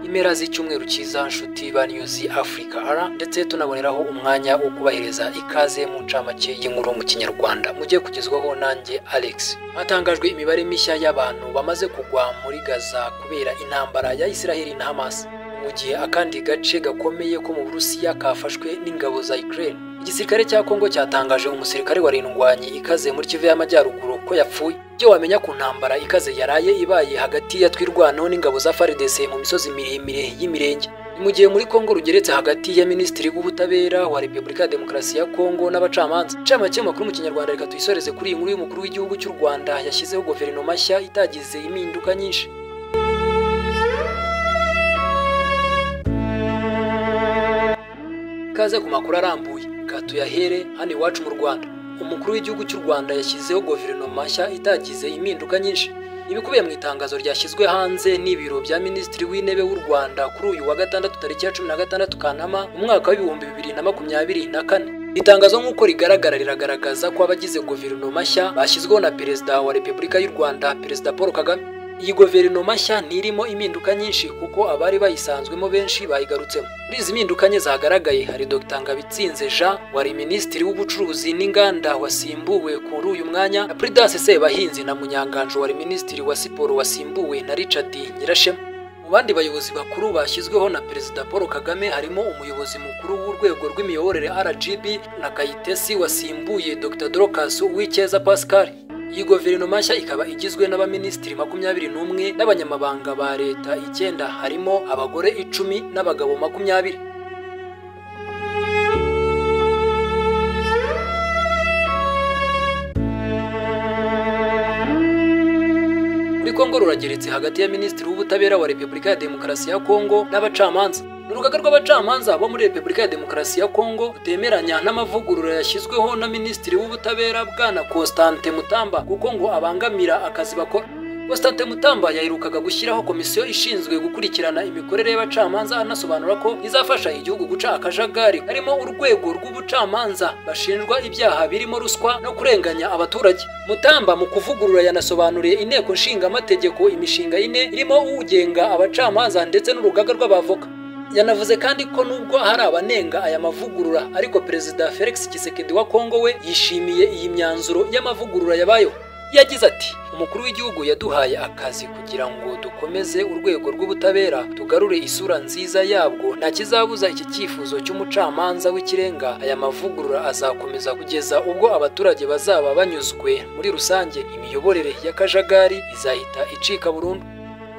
Impera z'icyumweru cyiza nshuti ba News Africa R, ndetse tunaboneraho umwanya wo kubahereza ikaze mu ncamake y'inkuru mu Kinyarwanda mujye kugezwaho nanjye Alex. Hatangajwe imibare mishya y'abantu bamaze kugwa muri Gaza kubera intambara ya Israel na Hamas, mu gihe akandi gace gakomeye ko mu Burusiya kafashwe n'ingabo za Ukraine. Igisirikare cya Kongo cyatangaje umusirikare wari indwanyi ikaze muri Kivu y'Amajyaruguru ko yapfuye. Ibyo wamenya ku ntambara ikaze yaraye ibaye hagati ya Twirwaneho n'ingabo za FARDC mu misozi miremire y'Imirenge. Mu gihe muri Kongo rugeretse hagati ya Minisitiri w'Ubutabera wa Repubulika ya Demokarasi ya Kongo n'abacamanza. Incamake y'amakuru mu Kinyarwanda reka tuyisoreze kuri iyi nkuru y'umukuru w'igihugu cy'u Rwanda yashyizeho guverinoma nshya itagize impinduka nyinshi. Kaze ku makuru arambuye katuyahere hano iwacu mu Rwanda. Umukuru w'igihugu cy'u Rwanda yashyizeho guverinoma nshya itagize impinduka nyinshi. Ibikubiye mu itangazo ryashyizwe hanze n'ibiro bya Minisitiri w'Intebe w'u Rwanda kuri uyu wa gatandatu tariki ya 16 Kanama mu mwaka w'ibihumbi 2024. Itangazo nk'uko rigaragara riragaragaza ko abagize guverinoma nshya bashyizweho na Perezida wa Repubulika y'u Rwanda, Perezida Paul Kagame. Iyi guverinoma nshya ntirimo impinduka nyinshi kuko abari bayisanzwemo benshi bayigarutsemo. Muri izi mpinduka nke zagaragaye hari Dr Ngabitsinze Jean wari Minisitiri w'Ubucuruzi n'Inganda wasimbuwe kuri uyu mwanya na Prudence Sebahinzi na Munyanganjo wari Minisitiri wa Siporo wasimbuwe na Richard Nyirashema. Mu bandi bayobozi bakuru bashyizweho na Perezida Paul Kagame harimo umuyobozi mukuru w'urwego rw'imiyoborere RGB na Kayitesi wasimbuye Dr Dorcas Uwicyeza Pascal. Iyi guverinoma nshya ikaba igizwe n'abaminisitiri 21 n'abanyamabanga ba leta 9 harimo abagore 10 n'abagabo 20. Muri Kongo rurageretse hagati ya Minisitiri w'Ubutabera wa Repubulika ya Demokarasi ya Kongo n'abacamanza. Urugaga rw'abacamanza bo muri Repubulika ya Demokarasi ya Kongo rutemeranya n'amavugurura yashyizweho na Minisitiri w'Ubutabera Bwana Constantin Mutamba kuko ngo abangamira akazi bakora. Constantin Mutamba yaherukaga gushyiraho komisiyo ishinzwe gukurikirana imikorere y'abacamanza, anasobanura ko izafasha igihugu guca akajagari harimo urwego rw'ubucamanza bashinjwa ibyaha birimo ruswa no kurenganya abaturage. Mutamba mu kuvugurura yanasobanuriye inteko nshingamategeko imishinga ine irimo ugenga abacamanza ndetse n'urugaga rw'abavoka. Yanavuze kandi ko nubwo hari abanenga aya mavugurura ariko Perezida Felix Tshisekedi wa Kongo we yishimiye iyi myanzuro y'amavugurura yabayeho. Yagize ati: "Umukuru w'igihugu yaduhaye akazi kugira ngo dukomeze urwego rw'ubutabera, tugarure isura nziza yabwo. Nta kizabuza iki cyifuzo cy'umucamanza w'ikirenga. Aya mavugurura azakomeza kugeza ubwo abaturage bazaba banyuzwe muri rusange. Imiyoborere y'akajagari izahita icika burundu."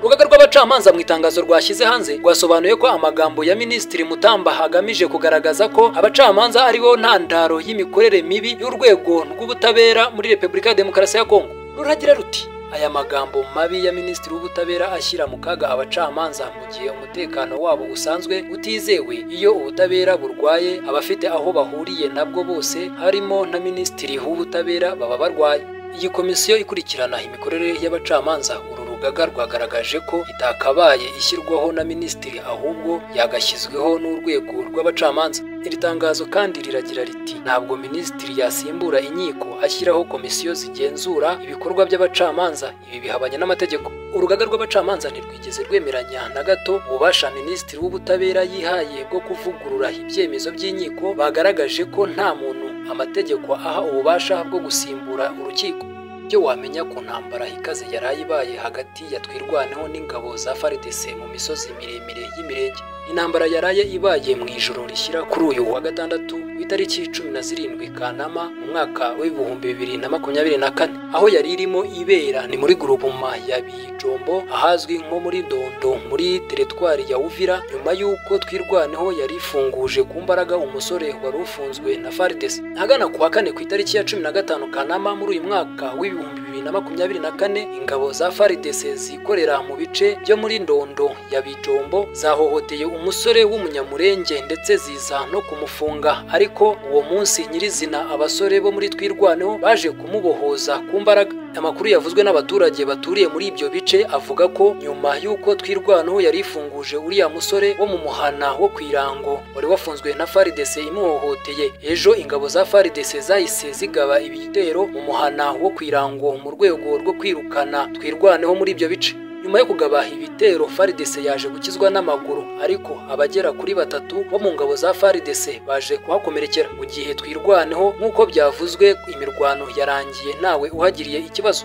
Urugaga rw'abacamanza mu itangazo rwashyize hanze rwasobanuye ko amagambo ya Minisitiri Mutamba agamije kugaragaza ko abacamanza ari bo ntandaro y'imikorere mibi y'urwego rw'ubutabera muri Repubulika ya Demokarasi ya Kongo. Ruragira ruti: "Aya magambo mabi ya Minisitiri w'Ubutabera ashyira mu kaga abacamanza mu gihe umutekano wabo usanzwe utizewe. Iyo ubutabera burwaye, abafite aho bahuriye nabwo bose harimo na Minisitiri w'Ubutabera baba barwaye." Iyi komisiyo ikurikirana imikorere y'abacamanza, uru rugaga rwagaragaje ko itakabaye ishyirwaho na minisitiri ahubwo yagashyizweho n'urwego rw'abacamanza. Iri tangazo kandi riragira riti: "Ntabwo minisitiri yasimbura inkiko ashyiraho komisiyo zigenzura ibikorwa by'abacamanza, ibi bihabanye n'amategeko." Urugaga rw'abacamanza ntirwigeze rwemeranya na gato ububasha Minisitiri w'Ubutabera yihaye bwo kuvugurura ibyemezo by'inkiko. Bagaragaje ko nta muntu amategeko aha ububasha bwo gusimbura urukiko. Ibyo wamenya ku ntambara ikaze yaraye ibaye hagati ya Twirwaneho n'ingabo za FARDC mu misozi miremire y'Imirenge. Intambara yaraye ibaye mu ijoro rishyira kuri uyu wa gatandatu w'itariki 17 Kanama mu mwaka w'ibihumbi 2024, aho yari irimo ibera ni muri Groupement ya Bijombo ahazwi nko muri Ndondo muri teritwari ya Uvira, nyuma y'uko Twirwaneho yari ifunguje ku mbaraga umusore wari ufunzwe na FARDC. Ahagana ku wa kane ku itariki ya 15 Kanama muri uyu mwaka w'ibihumbi 2024, ingabo za FARDC zikorera mu bice byo muri Ndondo ya Bijombo zahohoteye umusore w'umunyamurenge ndetse ziza no kumufunga, ariko uwo munsi nyirizina abasore bo muri Twirwaneho baje kumubohoza ku mbaraga. Amakuru yavuzwe n'abaturage baturiye muri ibyo bice avuga ko nyuma y'uko Twirwaneho yari ifunguje uriya musore wo mu muhana wo Kwirango wari wafunzwe na FARDC imuhohoteye, ejo ingabo za FARDC zahise zigaba ibitero mu muhana wo Kwirango mu rwego rwo kwirukana Twirwaneho muri ibyo bice. Nyuma yo kugaba ibitero FARDC yaje gukizwa n'amaguru, ariko abagera kuri 3 bo mu ngabo za FARDC baje kuhakomerekera. Mu gihe Twirwaneho nk'uko byavuzwe, imirwano yarangiye ntawe uhagiriye ikibazo.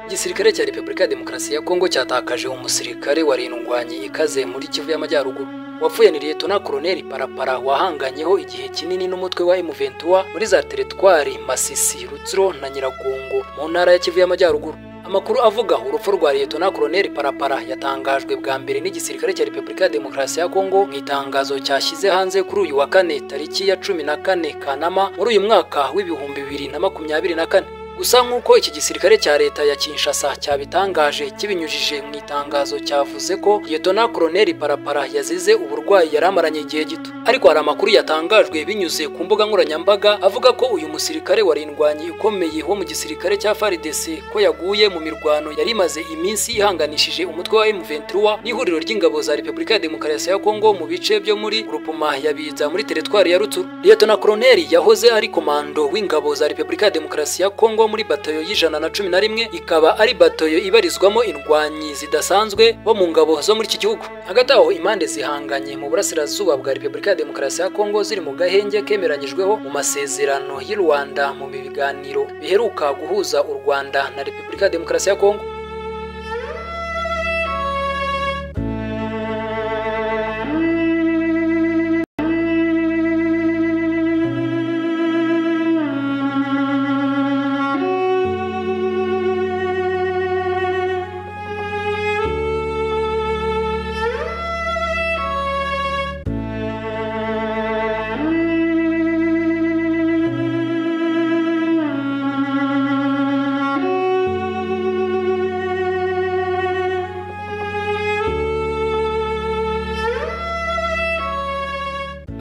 Igisirikare cya Repubulika ya Demokarasi ya Kongo cyatakaje umusirikare warindwanye ikaze muri Kivu y'Amajyaruguru. Wapfuye ni Liyetona Koloneli Parapara wahanganyeho igihe kinini n'umutwe wa M23 muri za teritwari Masisi, Rutsiro na Nyiragongo mu ntara ya Kivu y'Amajyaruguru. Amakuru avuga urupfu rwa Liyetona Koloneli Parapara yatangajwe bwa mbere n'igisirikare cya Repubulika ya Demokarasi ya Kongo mu itangazo cyashyize hanze kuri uyu wa kane tariki ya 14 Kanama muri uyu mwaka w'2024. Gusa nk'uko iki gisirikare cya leta ya Kinshasa cyabitangaje kibinyujije mu itangazo, cyavuze ko Liyetona Koloneli Parapara yazize uburwayi yari amaranye igihe gito. Ariko hari amakuru yatangajwe binyuze ku mbuga nkoranyambaga avuga ko uyu musirikare warindwanye ukomeye wo mu gisirikare cya FARDC ko yaguye mu mirwano yari imaze iminsi ihanganishije umutwe wa M23 n'ihuriro ry'ingabo za Repubulika ya Demokarasi ya Kongo mu bice byo muri Rupuma ya Biza muri teritwari ya Rutsuru. Liyetona Koloneli yahoze ari komando w'ingabo za Repubulika ya Demokarasi ya Kongo muri batayo y'111, ikaba ari batayo ibarizwamo indwanyi zidasanzwe bo mu ngabo zo muri iki gihugu. Hagati aho impande zihanganye mu burasirazuba bwa Repubulika ya Demokarasi ya Kongo ziri mu gahenge kemeranyijweho mu masezerano y'u Rwanda mu biganiro biheruka guhuza u Rwanda na Repubulika ya Demokarasi ya Kongo.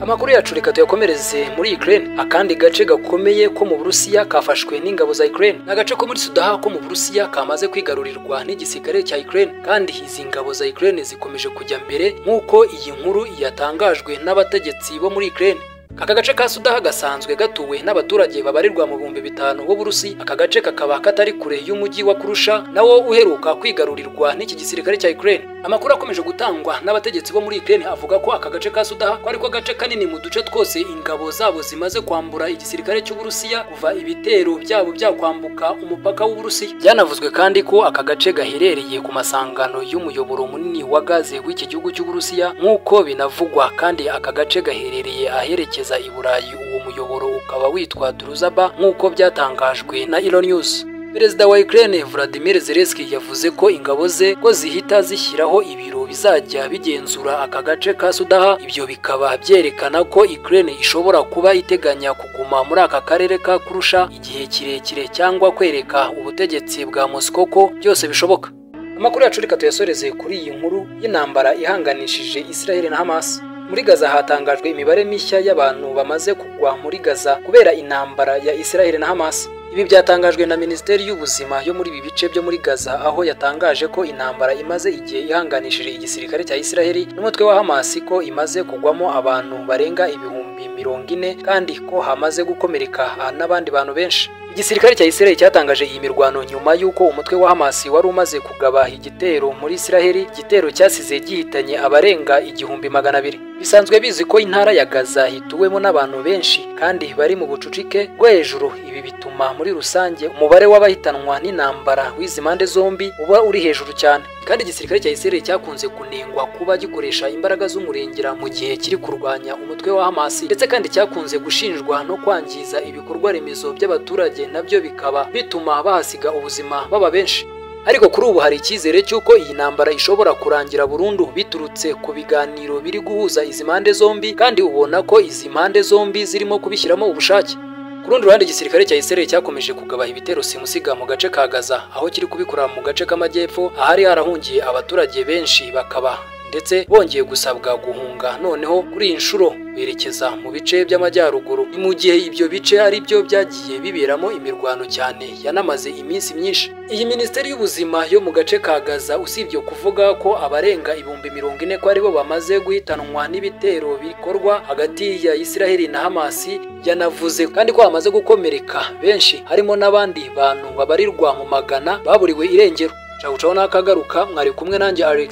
Amakuru yacu reka tuyakomereze muri Ukraine. Akandi gace gakomeye ko mu Burusiya kafashwe n'ingabo za Ukraine. N'agace ko muri Sudaha ko mu Burusiya kamaze kwigarurirwa n'igisirikare cya Ukraine, kandi izi ngabo za Ukraine zikomeje kujya mbere nk'uko iyi nkuru yatangajwe n'abategetsi bo muri Ukraine. Aka gace ka Sudaha gasanzwe gatuwe n'abaturage babarirwa mu 5000 b'Uburusi. Aka gace kakaba katari kure y'umujyi wa Kurusha nawo uheruka kwigarurirwa n'iki gisirikare cya Ukraine. Amakuru akomeje gutangwa n'abategetsi bo muri Ukraine avuga ko aka gace ka Sudaha ko ariko gace kanini mu duce twose ingabo zabo zimaze kwambura igisirikare cy'Uburusiya kuva ibitero byabo byakwambuka umupaka w'Uburusiya. Byanavuzwe kandi ko aka gace gaherereye ku masangano y'umuyoboro munini wa gaze w'iki gihugu cy'Uburusiya, nk'uko binavugwa kandi aka gace gaherereye aherekeza i Burayi. Uwo muyoboro ukaba witwa Druzhba nk'uko byatangajwe na Elon News. Perezida wa Ukraine Vladimir Zelensky yavuze ko ingabo ze ko zihita zishyiraho ibiro bizajya bigenzura aka gace ka Sudaha. Ibyo bikaba byerekana ko Ukraine ishobora kuba iteganya kuguma muri aka karere ka Kurusha igihe kirekire cyangwa kwereka ubutegetsi bwa Moscow ko byose bishoboka. Amakuru yacu reka tuyasoreze kuri iyi nkuru y'intambara ihanganishije Israel na Hamas. Muri Gaza hatangajwe imibare mishya y'abantu bamaze kugwa muri Gaza kubera intambara ya Israel na Hamas. Ibi byatangajwe na Minisiteri y'Ubuzima yo muri ibi bice byo muri Gaza, aho yatangaje ko intambara imaze igihe ihanganishije igisirikare cya Israel n'umutwe wa Hamas ko imaze kugwamo abantu barenga 40,000 kandi ko hamaze gukomereka n'abandi bantu benshi. Igisirikare cya Israel cyatangaje iyi mirwano nyuma y'uko umutwe wa Hamas wari umaze kugaba igitero muri Israel, igitero cyasize gihitanye abarenga 1200. Bisanzwe bizi ko intara ya Gaza hituwemo n'abantu benshi kandi bari mu bucucike bwo hejuru. Ibi bituma muri rusange umubare w'abahitanwa n'intambara w'izi mpande zombi uba uri hejuru cyane. Kandi igisirikare cya Israel cyakunze kunengwa kuba gikoresha imbaraga z'umurengera mu gihe kiri kurwanya umutwe wa Hamas, ndetse kandi cyakunze gushinjwa no kwangiza ibikorwa remezo by'abaturage, nabyo bikaba bituma bahasiga ubuzima baba benshi. Ariko kuri ubu hari icyizere cy'uko iyi ntambara ishobora kurangira burundu biturutse ku biganiro biri guhuza izi mpande zombi, kandi ubona ko izi mpande zombi zirimo kubishyiramo ubushake. Ku rundi ruhande, igisirikare cya Israel cyakomeje kugaba ibitero simusiga mu gace ka Gaza, aho kiri kubikora mu gace k'amajyepfo ahari harahungiye abaturage benshi, bakaba ndetse bongeye gusabwa guhunga noneho kuri iyi nshuro berekeza mu bice by'amajyaruguru. Ni mu gihe ibyo bice ari byo byagiye biberamo imirwano cyane yanamaze iminsi myinshi. Iyi Minisiteri y'Ubuzima yo mu gace ka Gaza usibye kuvuga ko abarenga 40,000 ko aribo bamaze guhitanwa n'ibitero bikorwa hagati ya Israel na Hamas, yanavuze kandi ko bamaze gukomereka benshi, harimo n'abandi bantu babarirwa mu magana baburiwe irengero. Cawu cawu nakagaruka, mwari kumwe nanjye Alex.